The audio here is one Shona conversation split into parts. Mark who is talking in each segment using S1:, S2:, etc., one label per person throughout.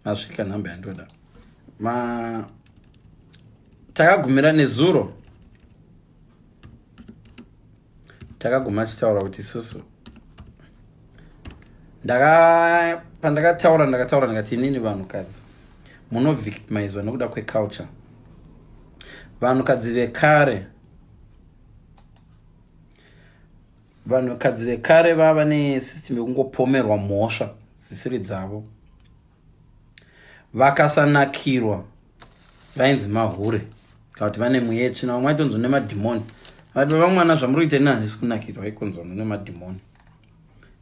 S1: Masvika nhamba yandoda. Ma takagumira nezuro. Takaguma tichitaura kuti isusu ndaka pandakataura ndakataura ndikati inini vanhukadzi munovictimizwa nekuda kweculture. Vanhukadzi vekare vanhukadzi vekare vava nesystem yekungopomerwa mhosva dzisiri dzavo. Vakasanakirwa vainzi mahure kana kuti vane mweya yetsvina, vamwe vaitonzi nemadhimoni. Vati vamwana zvamuri kuita ini handisi kunakirwa, vaikonzwa nemadhimoni.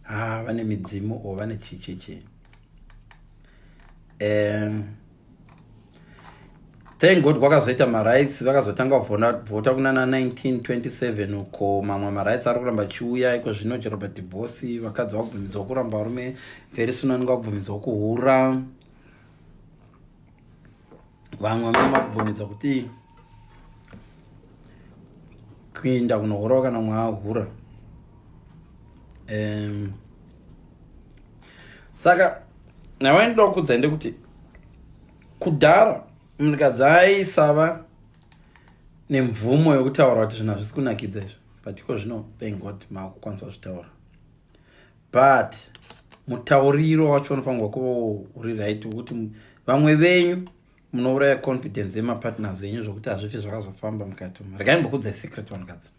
S1: Ah, vane midzimu or vane chichichi. Thank God kwakazoita marights, vakazotanga kuvhota kunana 1927 uko. Mamwe marights ari kuramba chiuya iko zvino, chero padivorce vakadzi vakubvumidzwa kuramba varume, very soon vanenge vakubvumidzwa kuhura, vamwe vanenge vakubvumidzwa kuti kuenda kunohurawo kana mwaahura. Saka nawaindoda kukudza ndekuti kudhara munhukadzi aisava nemvumo yokutaura kuti zvinhu hazvisi kunakidza izvi, but iko zvino thank God maakukwanisa kuzvitaura. But mutauriro wacho unofanirwa kuva uri right, wekuti vamwe venyu munouraya confidence yemapartners enyu zvokuti hazvifi zvakazofamba mukati umu. Regai mbokudza secret, vanhukadzi,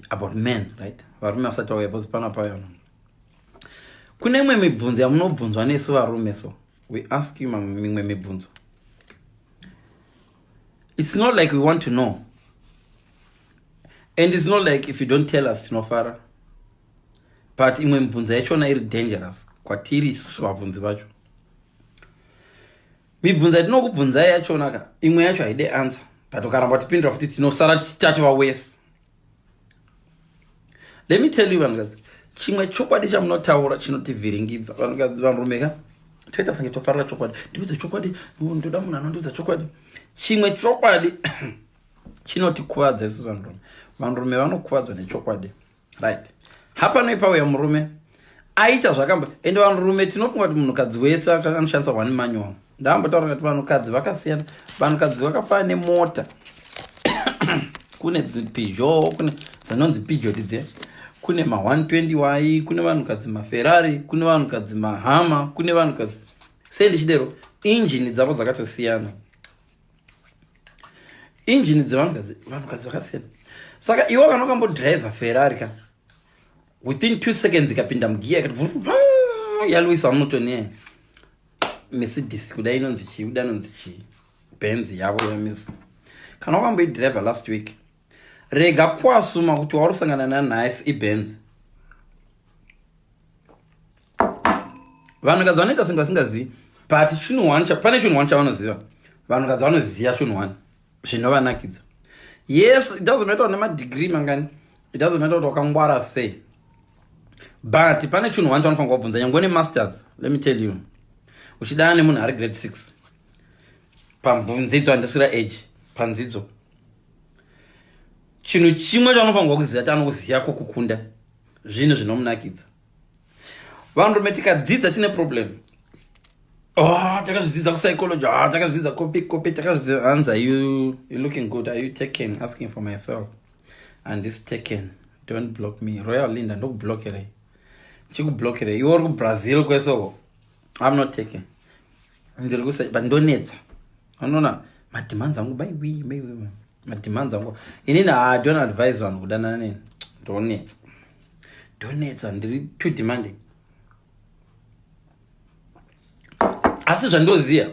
S1: about men, right? Varume vasati vauya, because pana paya kune imwe mibvunzo yamunobvunzwa nesu varume. So we ask you mimwe mibvunzo. It's not like we want to know, and it's not like if you don't tell us tinofara, but imwe mibvunzo yachona iri dangerous kwatiri isusu vabvunzi vacho. Mibvunzo yatinokubvunzai yachona ka, imwe yacho haide answer, but ukaramba tipindura futi tinosara tichitatova wese. Let me tell you, vanhukadzi, chimwe chokwadi chamunotaura chinotivhiringidza. Vanhukadzi, vanhurume ka, toita senge tofarira chokwadi. Ndiudze chokwadi, ndoda munhu anondiudza chokwadi. Chimwe chokwadi chinotikuvadza isusu vanhurume. Vanhurume vanokuvadzwa nechokwadi, right? Hapano pauya murume aita zvakamba, ende vanhurume tinofunga kuti munhukadzi wese anoshandisa one manual. Ndambotaura kuti vanhukadzi vakasiyana. Vanhukadzi vakafanana nemota. Kune dziPeugeot, kune dzinonzi Peugeot dziya, kune ma120 y, kune vanhukadzi maFerrari, kune vanhukadzi maHummer, kune vanhukadzi sei ndichidero. Injini dzavo dzakatosiyana, injini dzevanhukadzi. Vanhukadzi vakasiyana. Saka iwe kana ukambodhiraivha Ferrari ka, within 2 seconds ikapinda mugiya ikati yaLewis Hamilton ye Mercedes, kuda inonzi chii, kuda inonzi chii, Benz yavo yaMercedes, kana wakamboidhiraivha last week, rega kuasuma kuti wauri kusangana nanhasi iBenz. Vanhukadzi vanoita senge vasingazivi, but chinhu one, pane chinhu one chavanoziva. Vanhukadzi vanoziva chinhu one zvinovanakidza. Yes, it doesn't matter nemadegree mangani, it doesn't matter kuti wakangwara sei, but pane chinhu one chavanofanira kubvunza. Nyange nemasters, let me tell you, uchidana nemunhu ari grade 6 pamdzidzo, handisira age, pandzidzo, chinhu chimwe chavanofanirwa kuziva ti anokuziva kukukunda zvinhu zvinomunakidza. Vanhurume tikadzidza tine problem. Oh, takazvidzidza kupsychology. Oh, takazvidzidza kopi kopi, takazvidzidza. Hanzi, are you looking good? Are you taken? Asking for myself and this taken. Don't block me, Royal Linda. Ndokublokerei? Chikublokerei iwe uri kuBrazil kwesoko? I'm not taken. Ndiri kusa, but ndonetsa. Unoona mademands angu, maiwi maiwi, mademands angu. Inini I don't advise vanhu kudanana neni. Ndonetsa, ndonetsa, ndiri too demanding. Asi zvandoziva,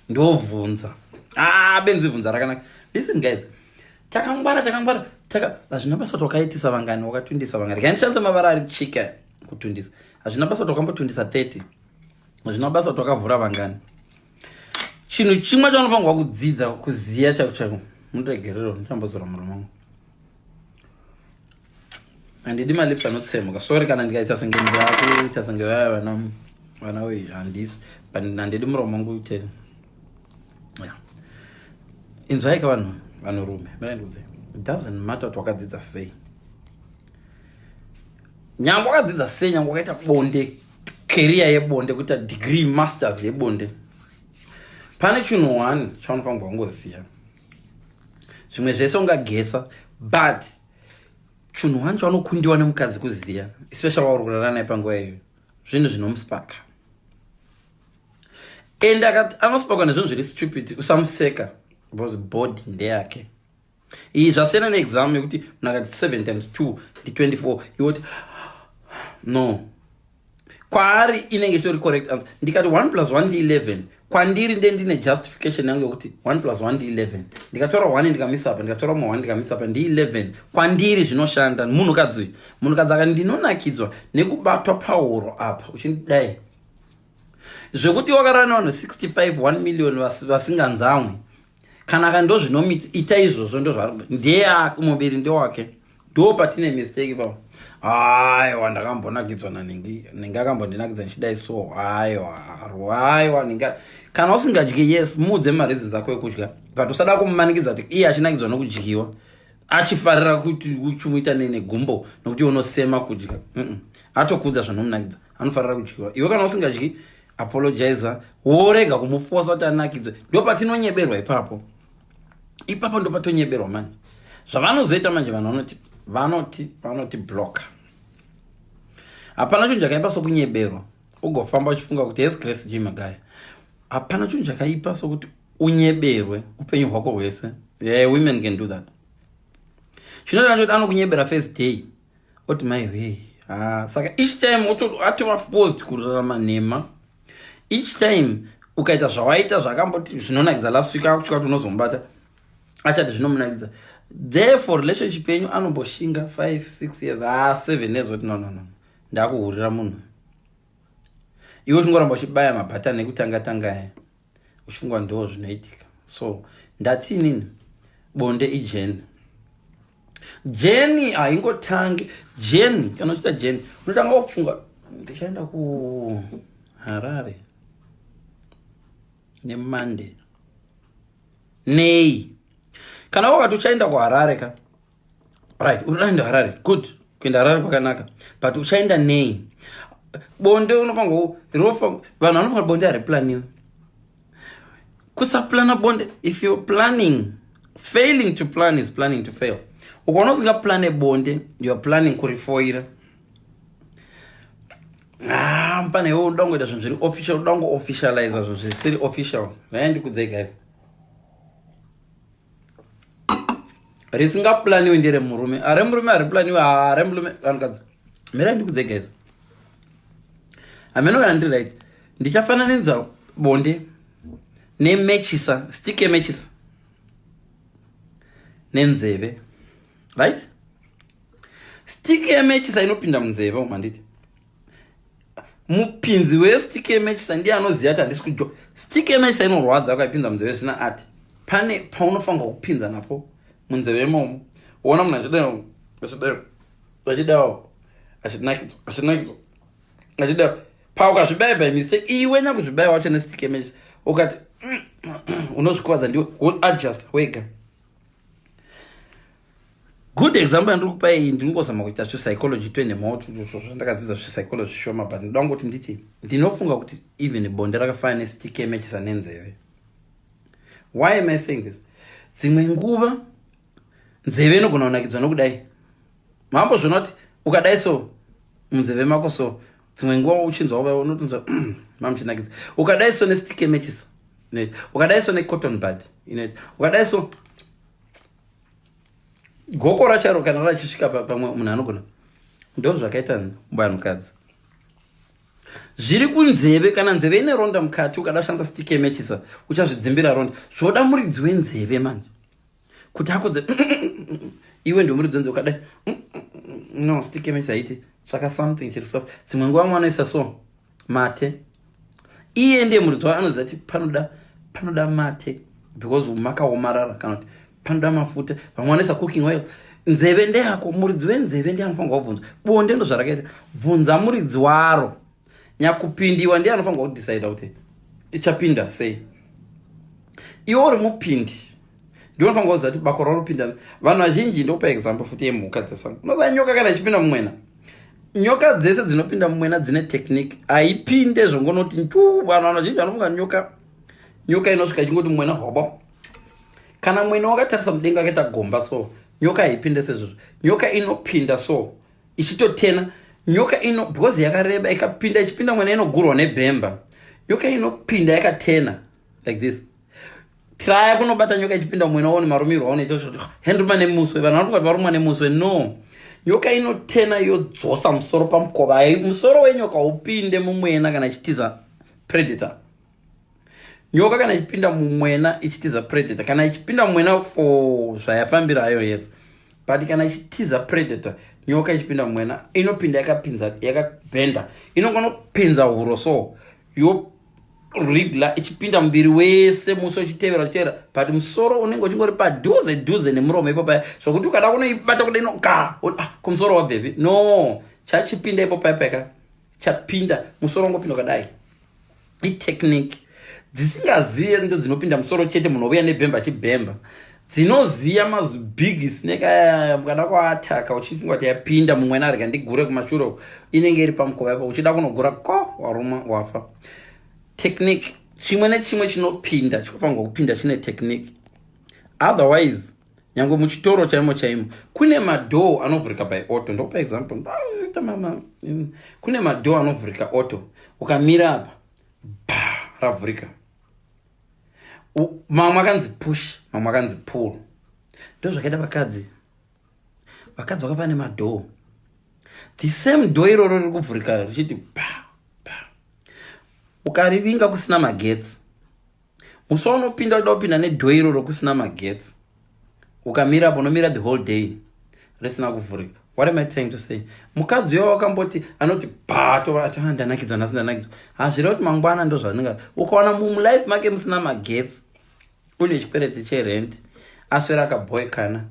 S1: ndovhunza. Ah, benzi bvunza rakanaka. Listen guys, takangwara, takangwara, taka hazvina basa kuti wakaitisa vangani, wakatundisa vangani. Kaindishandisa mavara ari chika kutundisa. Hazvina basa kuti wakambotundisa 30, hazvina basa kuti wakavhura vangani. Chinhu chimwe chaunofanirwa kudzidza kuziva chaiko chaiko, mundiregerero, ndichambozora muromo wangu, handidi malips anotsemuka. Sorry kana ndikaita senge ndakuita senge vaya vana vana wei, handisi, but handidi muromo wangu uite. Yeah, inzwaika vanhu, vanhurume, mirandudze. It doesn't matter kuti wakadzidza sei, nyange wakadzidza sei, nyange wakaita bonde. Career yebonde, kuita degree, masters yebonde, pane chinhu one chaunofanirwa kungoziva. Zvimwe zvese ungagesa, but chinhu one chaunokundiwa nemukadzi kuziva, especially wauri kurara naye panguva iyoyo, zvinhu zvinomuspaka. And akati anospakwa nezvinhu zviri stupid, usamuseka, because body ndeyake. Iyi zvasiyana neexam yekuti munhu akati 7 times 2 ndi24, iwoti no. Kwaari inenge ichitori correct answer. Ndikati 1 plus 1 ndi11, kwandiri nde ndine justification yangu yokuti 1 plus 1 ndi11. Ndikatora 1 ndikamisa apa, ndikatora mumwe 1 ndikamisa apa, ndi11 kwandiri, zvinoshanda. Munhukadzi uyu, munhukadzi akati ndinonakidzwa nekubatwa pahuro apa uchindidai, zvekuti wakarara nevanhu 65 1 million vasinganzamwi. Kana ka ndo zvinomiti, ita izvozvo, ndo zvaari ndeyake, muviri ndewake. Ndo patine mistake ipapo. Aiwa, ndakambonakidzwa naningi, ningi akambondinakidza ndichidai, so aiwa, aiwa, ningi. Kana usingadyi, yes, muudze mareasons ako ekudya, but usada kumumanikidza kuti iye achinakidzwa nokudyiwa, achifarira kuti uchimuita negumbo nokuti unosema kudya. Atokudza zvanomunakidza, anofarira kudyiwa. Iwe kana usingadyi, apologiza, worega kumufosa kuti anakidzwe. Ndo patinonyeberwa ipapo, ipapo ndo patonyeberwa manje. Zvavanozoita manje, vanhu vanoti blocka. Hapana chinhu chakaipa sokunyeberwa ugofamba uchifunga kuti yes, Grace G Magaya. Hapana chinhu chakaipa sokuti unyeberwe upenyu hwako hwese. Yeah, women can do that. Chinoita choti anokunyebera first day, oti mai wei. Ah, saka each time atova forced kurarama nhema. Each time ukaita zvawaita zvakamboti zvinonakidza last week, akutya kuti unozomubata achati zvinomunakidza. Therefore relationship yenyu anomboshinga 5 6 years, ah, 7 years, oti no, no, no, ndakuhurira munhu. Iwe uchingoramba uchibaya mabhatani ekutanga tanga aya, uchifunga ndo zvinoitika. So ndati inini bonde ijourney. Journey haingotangi. Journey, kana uchiita journey, unotanga kufunga, ndichaenda kuHarare neMonday nei? Kana wakati uchaenda kuHarare ka, right, unoenda Harare, good, kuenda Harare kwakanaka, but uchaenda nei? Bonde unofanirwa rofa. Vanhu vanofunga bonde hariplaniwe. Kusaplana bonde, if you're planning, failing to plan is planning to fail. Ukaona usingaplane bonde, you are planning kurifoira. Ah, pane iwe unoda kungoita zvinhu zviri official, unoda kungoofficializa zvinhu zvisiri official. Zvayandikudzei guys, risingaplaniwi nderemurume. Aremurume hariplaniwi, haremurume. Vanhukadzi, mirai ndikudzei guys, hameno kana ndiri right. Ndichafananidza bonde nemechisa, stick yemechisa nenzeve, right? Stick yemechisa inopinda munzeve umu, handiti? Mupinzi westick yemechisa ndiye anoziva kuti handisi kudyo. Stick yemechisa inorwadza ukaipinza munzeve zvisina ati. Pane paunofanirwa kupinza napo munzeve imomo, uona munhu achidai, achidai, achidawo, achinakidzwa, achinakidzwa, achidai. Paukazvibaya by mistake, iwe nyakuzvibaya wacho nestick yemechisa, ukati unozvikuvadza ndiwe, woadjust wega. Good example yandiri kupa iyi, ndinongozama kuita zvepsychology twenemawo, zvandakadzidza zvepsychology zvishoma, but ndoda kungoti nditi ndinofunga kuti even bonde rakafanana nestick yemechisa nenzeve. Why am I saying this? Dzimwe nguva nzeve inogona kunakidzwa nokudai. Mambozviona kuti ukadai so munzeve mako so, dzimwe nguva uchinzwa, unotonzwa mamuchinakidza. Ukadai so nestick yemechisa inoita, ukadai so necotton bud inoita, ukadai so gokora charo kana rachisvika pamwe munhu anogona. Ndo zvakaita vanhukadzi, zviri kunzeve. Kana nzeve ine ronda mukati, ukada kushandisa stick yemechisa, uchazvidzimbira ronda. Zvoda muridzi wenzeve manje kuti akodze. Iwe ndio muridzi wenzeve, ukadai, no, stick yemechisa haiti. Tsvaka something chiri soft. Dzimwe nguva vamwe vanoisa so mate. Iye ndiye muridzi wayo, anoziva kuti panoda mate because makaomarara, kana kuti panoda mafuta. Vamwe vanoisa cooking oil. Nzeve ndeyako, muridzi wenzeve ndiye anofanirwa kubvunzwa. Bonde ndo zvarakaita, bvunza muridzi waro. Nyakupindiwa ndiye anofanirwa kudecida kuti ichapinda sei. Iwe uri mupindi, ndiwe unofanirwa kuziva kuti bako rauripinda. Vanhu vazhinji, ndokupa example futi yemhuka dzesango. Unoziva nyoka kana ichipinda mumwena, Nyoka dzese dzinopinda mumwena dzine technique. Haipinde zvongonoti ntu. Vanhu vanozhinji vanofunga nyoka, nyoka inosvika ichingoti mwena hobo. Kana mwena wakatarisa mudenga akaita gomba, so nyoka haipinde sezvozvo. Nyoka inopinda so ichitotena. Nyoka ino, because yakareba, ikapinda ichipinda mwena inogurwa nebhemba. Nyoka inopinda yakatena like this. Traya kunobata nyoka ichipinda mwena, uone marumirwo aunoita. Hendruma nemuswe, vanhu vanofunga kuti varumwa nemuswe. No, nyoka inotena, yodzosa musoro pamukova. Musoro wenyoka upinde mumwena kana ichitiza predator. Nyoka kana ichipinda mumwena ichitiza predator, kana ichipinda mumwena for zvayafambirayo, yes, but kana ichitiza predator, nyoka ichipinda mumwena inopinda yakapinza, yakabhenda, inongonopinza huro so, yorigla ichipinda muviri wese, muso uchitevera, uchitevera, but musoro unenge uchingori padhuze dhuze nemuromo ipo paya, zvokuti ukada kunoibata kuda inoga, ah, kumusoro wabvepi? No, chachipinda ipo paya paka chapinda musoro wangopinda kudai. Itechnique. Dzisingaziye ndo dzinopinda musoro chete. Munhu ouya nebhemba achibhemba. Dzinoziya mazibig snake aya, mukada kuataka uchifunga kuti yapinda mumwena, arega ndigure kumashure uko, inenge iri pamukova ipo. Uchida kunogura ko waruma, wafa. Technique. Chimwe nechimwe chinopinda chinofanirwa kupinda chine technique, otherwise nyange muchitoro chaimo chaimo kune madoor anovhurika by auto. Ndokupa example. Mama, kune madoor anovhurika auto. Ukamira apa, ba, ravhurika. Mamwe akanzi push, mamwe akanzi pull. Ndo zvakaita vakadzi. Vakadzi vakava nemadoor. The same door iroro riri kuvhurika richiti pa pa, ukarivinga kusina magetsi, musi waunopinda, uda kupinda nedoor iroro kusina magetsi, ukamira apo, unomira the whole day risina kuvhurika. What am I trying to say? Mukadzi uyo wakamboti anoti bato, "Ndanakidzwa nhasi, ndanakidzwa," hazvireva kuti mangwana ndo zvanenge. Ukaona mumulife make musina magetsi, une chikwereti cherent, aswera akaboekana,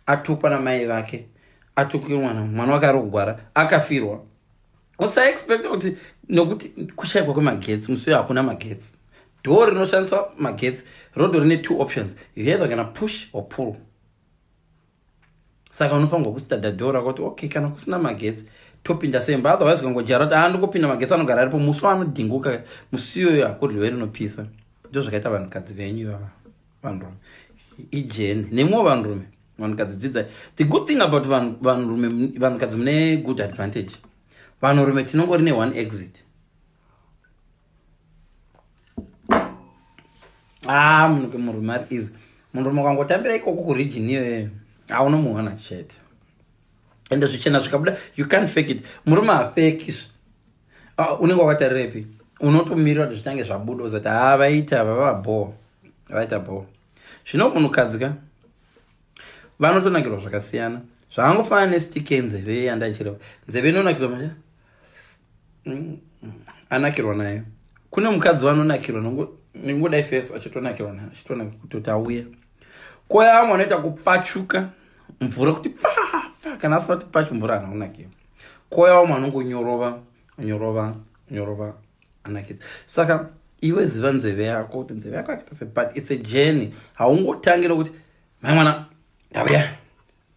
S1: atukwa namai vake, atukwe mwana, mwana wake ari kugwara, akafirwa, usaexpecta kuti nokuti kushayikwa kwemagetsi musi uyo hakuna magetsi, door rinoshandisa magetsi rodo rine two options: you either gonna push or pull. Saka unofanirwa kustadha door rako kuti okay, kana kusina magetsi topinda semba. Otherwise ukangojara kuti andikupinda, magetsi anogara aripo, musi waanodhinguka, musi iyoyo hakuryiwe rinopisa. Ndo zvakaita vanhukadzi venyu ivava. Vanhurume ijeni nemwewo vanhurume, vanhukadzi dzidzai. The good thing about vanhurume, vanhukadzi mune good advantage. Vanhurume tinongori ne-one exit. Ah, munhu murume ari easy. Munhurume ukangotambira ikoko kuregion iyoyo, haunomuwana chete. Ende zvichena zvikabuda, you can't fake it. Murume hafeki. Ah, unenge wakatarirepi? Unotomirira kuti zvitange zvabuda, uzati ha, vaita vava bho, vaita bho. Zvino munhukadzi ka, vanotonakirwa zvakasiyana. Zvaangofanana nestick yenzeve yandachireva. Nzeve inonakirwa manje, anakirwa nayo. Kune mukadzi wanonakirwa nengodai fesi, achitonakirwa nayo, achitonakirwa kutoti auye. Koya vamwe vanoita kupfachuka mvura kuti pfa pfa. Kana asina kuti pachu mvura, haana kunakirwa. Koya vamwe vanongonyorova nyorova nyorova, anakidza. Saka iwe ziva nzeve yako kuti nzeve yako yakaita se. But it's a journey. Haungotangi nokuti, "Mai mwana, ndauya,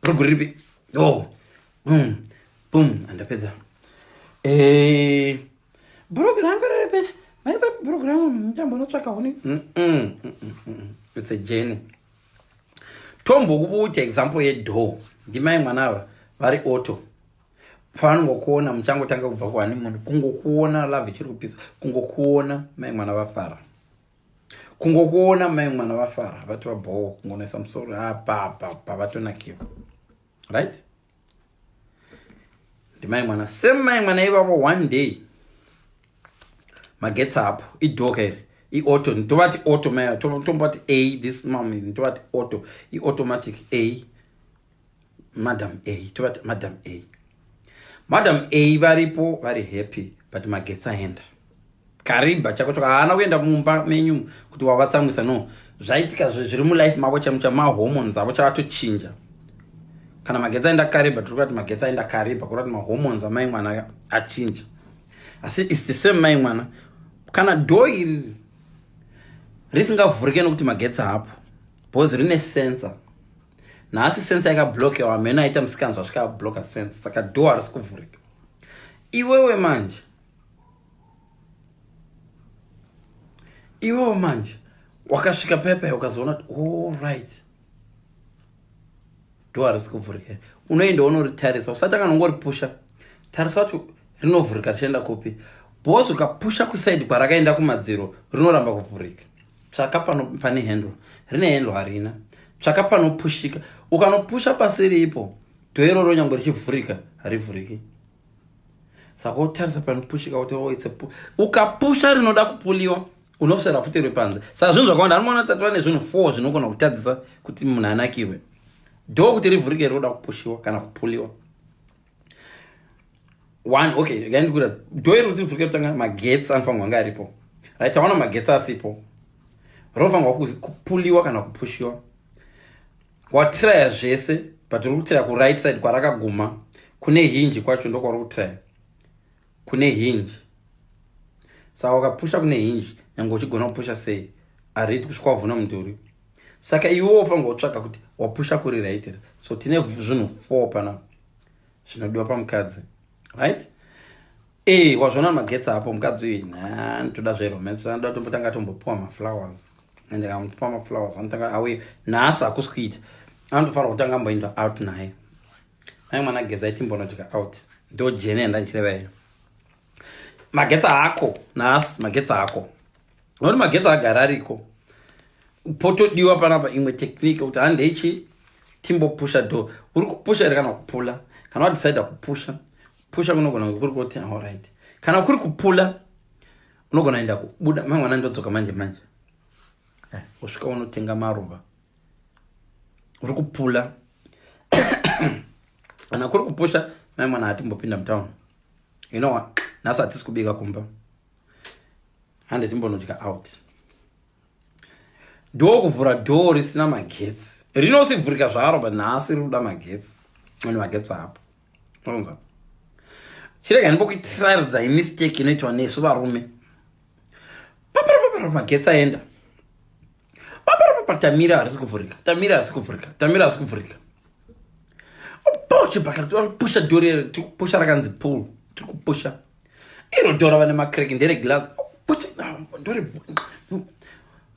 S1: bhurugu riripi?" O, bum bum, andapedza. Bhurugu rangu riripi? Maisa bhurugu rangu, ndichambonotsvaka huni. It's a journey. Tombokubuta example yedoor. Ndimai mwana ava vari auto. Pavanongokuona muchangotanga kubva kuhoneymoon, kungokuona, love ichiri kupisa, kungokuona mai mwana vafara, kungokuona mai mwana vafara, vati vabhowo, kungonoisa musoro apapapa, vatonakiwa, right? Ndimai mwana, same mai mwana ivavo. One day magetsi apo, idoor iri iauto, ndovati auto mai, tombati a this mom, ndovati auto, iautomatic a madam a, tovati madam a. Madam A varipo, vari happy, but magetsi aenda. Karibha chako chako haana kuenda mumba menyu kuti wavatsamwisa. No, zvaitika zviri mulife mavo chaimo chamahormones avo chavatochinja. Kana magetsi aenda Karibha, tiri kuti magetsi aenda Karibha, kureva kuti mahormones amai mwana achinja, asi it's the same mai mwana. Kana door iri risingavhurike nokuti magetsi hapo, because rine sensor, nhasi sensor yakablokewa, hameno aita musikanzwa asvika abloka sensor, saka door harisi kuvhurika. Iwewe manje, iwewe manje wakasvika paya paya ukazoona kuti all right, door harisi kuvhurika. Unoenda unoritarisa, usatanga nongoripusha. Tarisa kuti rinovhurika richienda kupi, because ukapusha kuside kwarakaenda kumadziro, rinoramba kuvhurika. Tsvaka pano pane handle. Rine handle? Harina. Tsvaka panopushika. Ukanopusha pasiripo, door iroro nyange richivhurika, harivhuriki. Saka wotarisa panopushika kuti, oh, it's a ukapusha rinoda kupuliwa, unoswera futi riri panze. Saka zvinhu zvakawanda anoona, tatova nezvinhu four zvinogona kutadzisa kuti munhu anakirwe. Door kuti rivhurike, rinoda kupushiwa kana kupuliwa. One, okay, gaindikuratidza door iri kuti rivhurike. Kutanga, magetsi anofanirwa anga aripo, right? Taona magetsi asipo, rinofanirwa kupuliwa kana kupushiwa. Watraya zvese, but uri kutraya kuright side kwarakaguma, kune hinge kwacho, ndokwauri kutraya kune hinge. Saka ukapusha kune hinge, nyange uchigona kupusha sei, hariti kusvika wavhuna mudhuri. Saka iwe wofanirwa kutsvaka kuti wapusha kuri right here. So tine zvinhu four pana zvinodiwa pamukadzi, right? E, wazvona magetsi apo, mukadzi uyu ntoda zveromance, anoda tombotanga tombopiwa maflowers, and akamupiwa maflowers, anotanga awe. Nhasi hakusi kuita, anotofanira kutanga amboenda out naye. Mai mwana, geza, itimbonodya out. Ndo jene yandanchireva iyo. Magetsi ako nhasi, magetsi ako, nokuti magetsi agara ariko. Potodiwa panapa imwe technique kuti handeichi timbopusha door. Uri kupusha here kana kupula? Kana wadecida kupusha, pusha kunogona kuri kuti alright. Kana kuri kupula, unogona enda kubuda, mai mwana, ndodzoka manje manje. Usvika unotenga maruva. Uri kupula. Kana kuri kupusha, mai mwana, hatimbopinda mutown. You know what, nhasi hatisi kubika kumba, hande timbonodya out. Ndokuvhura door risina magetsi, rinosivhurika zvaro, but nhasi riri kuda magetsi, ane magetsi apo. Unonzwa? Chirega ndimbokuitirai mistake inoitwa nesu varume. Paparapapara, magetsi aenda. Paparapapa, tamira, harisi kuvhurika. Tamira, harisi kuvhurika. Tamira, harisi kuvhurika. Chibhakara, pusha door, tiri kupusha, rakanzi pull, tiri kupusha. Iro door rava nemacrack, ndere glass. Pusha ndore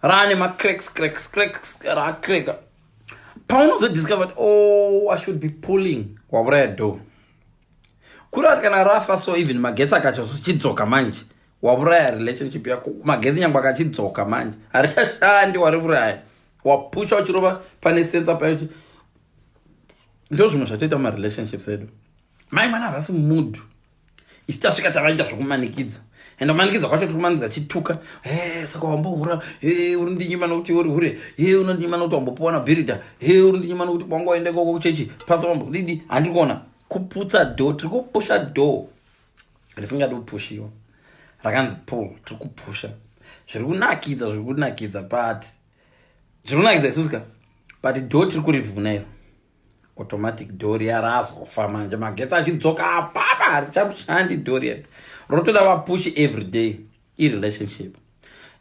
S1: raane macracks, cracks, cracks, racracka. Paunozodiscover kuti, oh, I should be pulling, wauraya door. Kurati kana rafa, so even magetsi akacho zvichidzoka manje, wauraya relationship yako. Magetsi nyange akachidzoka manje, harichashandi, wariuraya. Wapusha uchirova pane sensor payo. Ndo zvimwe zvatoita mumarelationships edu. Mai mwana havasi mood, isi tasvika tavaita zvokumanikidza, ende kumanikidza kwacho tiri kumanikidza chituka. E, saka wambohura? E, uri ndinyima nokuti uri hure. E, unondinyima nokuti wambopiwa nabhirida. E, uri ndinyima nokuti wanga waenda ikoko kuchechi, pasa wambodidi. Handiri kuona kuputsa door, tiri kupusha door risingadi kupushiwa, rakanzi pull, tiri kupusha. Zviri kunakidza, zviri kunakidza, but zviri kunakidza isusu ka, but door tiri kurivhuna iro. Automatic door riya razofa manje, magetsi achidzoka apapa, harichamushandi door riya, rotoda vapushi every day. Irelationship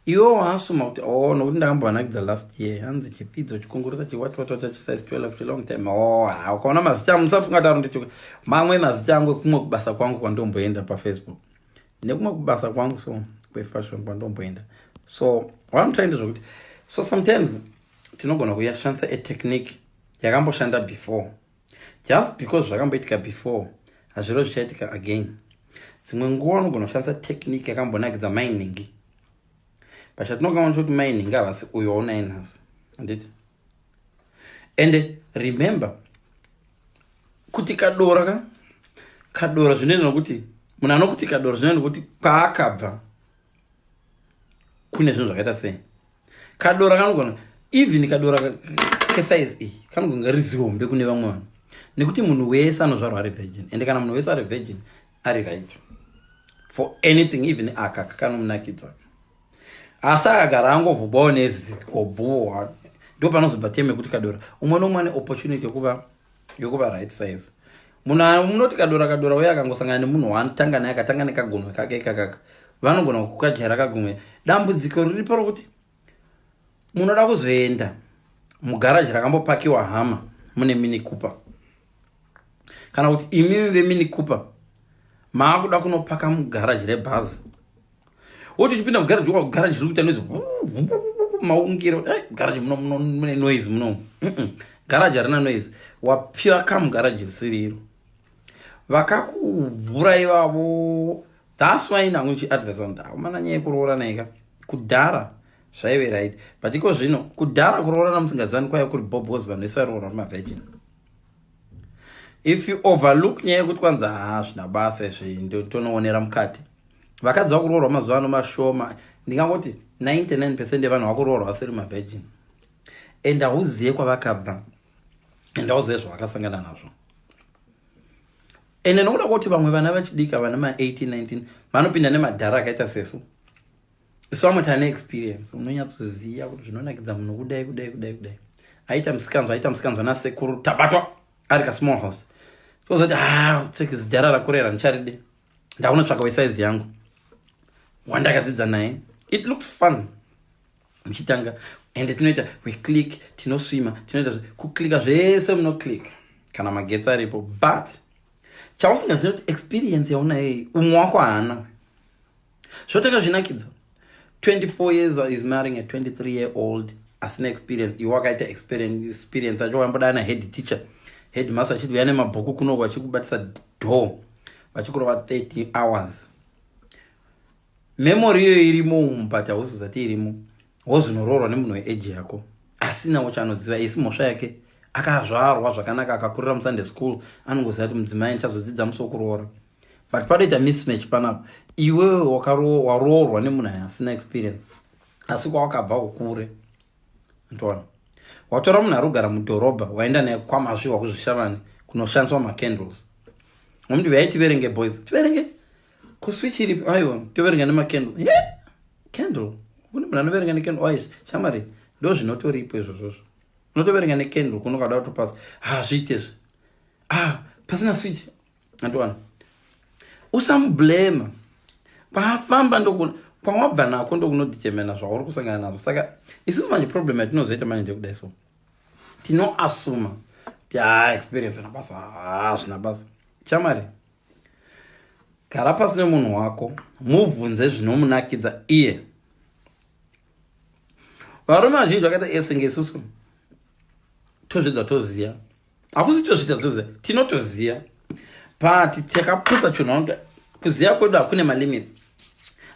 S1: iwe waasuma kuti, oh, nokuti ndakambovanakidza last year, hanzi chipfidzo chikungurisa chiwatwatwata chisize 12 chelong time. Oh, ha, ukaona mazita angu, musafunga taro ndituka. Mamwe mazita angu ekumwe kubasa kwangu kwandomboenda paFacebook, nekumwe kubasa kwangu so kwefashion kwandomboenda. So what I'm trying to zvokuti, so sometimes tinogona kuyashandisa a technique yakamboshanda before. Just because zvakamboitika before, hazviro zvichaitika again. Dzimwe nguva unogona kushandisa technique yakambonakidza mainingi, but chatinokaona chekuti mainingi havasi uyo waunaye nhasi, handiti? And remember kuti kadora ka kadora zvinoenda nokuti munhu anokuti kadora, zvinoenda nokuti kwaakabva kune zvinhu zvakaita sei. Kadora kanogona, even kadora kesize iyi kanogona rizihombe kune vamwe vanhu, nekuti munhu wese anozvarwa ari virgin, ende kana munhu wese ari virgin, ari right for anything, even aka kanomunakidza. Asi akagara angovhubwawo nezigobvuwo, ndo panozobva teme yekuti kadora. Umwe nomwe ane opportunity yokuva right size. Munhu munoti kadora kadora uye akangosangana nemunhu waanotanga naye, akatanga nekagunwe kake ikakaka, vanogona kukajaira kagumwe. Dambudziko riripo rokuti munoda kuzoenda mugaraji rakambopakiwa hama mune Mini Cooper, kana kuti imimi veMini Cooper. Maakuda kunopaka mugaraji rebhazi, woti uchipinda mugaraji, garaji riri kuita noise, maungiro. Garaji muno mune noise muno. Garaji harina noise. Wapaka mugaraji risiriro, vakakuvhura ivavo. That's why nangu chiadvisa kuti aumana nyaya yekuroora naika kudhara zvaive right, but iko zvino, kudhara kuroorana musingazivani kwaiva kuri bob, because vanhu vese vairoorwa mavirgin. If you overlook nyaya yekuti kwanzi, "Ha, zvina basa izvi, tonoonera mukati," vakadzi vakuroorwa mazuva ano mashoma. Ndingangoti 99% yevanhu vakuroorwa vasiri mavirgin, and hauzive kwavakabva and hauzive zvavakasangana nazvo. Ende nokuda kwekuti vamwe vana vachidika, vana ma18, 19, vanopinda nemadhara akaita sesu. Isu vamwe tane experience, unonyatsoziva kuti zvinonakidza munhu kudai, kudai, kudai, kudai. Aita musikanzwa, aita musikanzwa nasekuru tabatwa ari kasmall house, tozoti, "Ah, tseke, zidhara rakurera ndicharidi, ndakunotsvaka wesaizi yangu wandakadzidza naye." It looks fun muchitanga, ende tinoita, we click, tinoswima, tinoita kuklika zvese, munoclick kana magetsi aripo. But chausingazivi kuti experience yaunayo, umwe wako haana. Zvotanga zvinakidza, 24 years is marrying a 23-year old asina experience. Iwe wakaita experience acho, wambodana head teacher, headmaster, achiti uya nemabhuku kunoko, vachikubatisa door, vachikurova 30 hours. Memory iyoyo irimo umu, but hausizati irimo. Wozvinoroorwa nemunhu weage yako asinawo chaanoziva. Isi mhosva yake, akazvarwa zvakanaka, akakurira muSunday school, anongoziva kuti mudzimai ndichazodzidza musi wokuroora. But panoita mismatch panapa. Iwewe waroorwa nemunhu asina experience, asi kwawakabva ukure ntoona watora munhu ari kugara mudhorobha, waenda naye kwaMazviwa kuZvishavani kunoshandiswa macandles. Nomuti, "Uyai tiverenge, boys, tiverenge kuswitch iripi?" "Aiwa, toverenga nemacandle." Ye candle? Kune munhu anoverenga necandle? Ais shamari, ndo zvinotoripo izvozvozvo. Unotoverenga necandle kuno kada kutopasa. Hazviitezve, ah, pasina switch. Antowana usamublema. Pafamba ndokuna kwawabva nako, ndokunodetermina zvauri kusangana nazvo. Saka isusu manje problem yatinozoita manje ndekudai, so tinoasuma kuti, "Ha, experience zvina basa." Ha, zvina basa, chamari. Gara pasi nemunhu wako, mubvunze zvinomunakidza iye. Varume vazhinji vakaita esenge isusu tozvidza, toziya, hakusi tozviita, toziya, tinotoziya, but takaputsa chinhu. Kuti kuziya kwedu hakune malimits,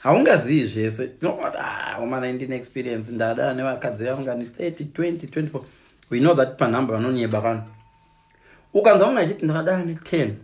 S1: haungazivi zvese. Tinofati, "Ah, omana, ndine experience, ndada nevakadzi vangani, 30, 20, 24." We know that panhamba vanonyeba vanhu. Ukanzwa munhu achiti, "Ndakadana ne10"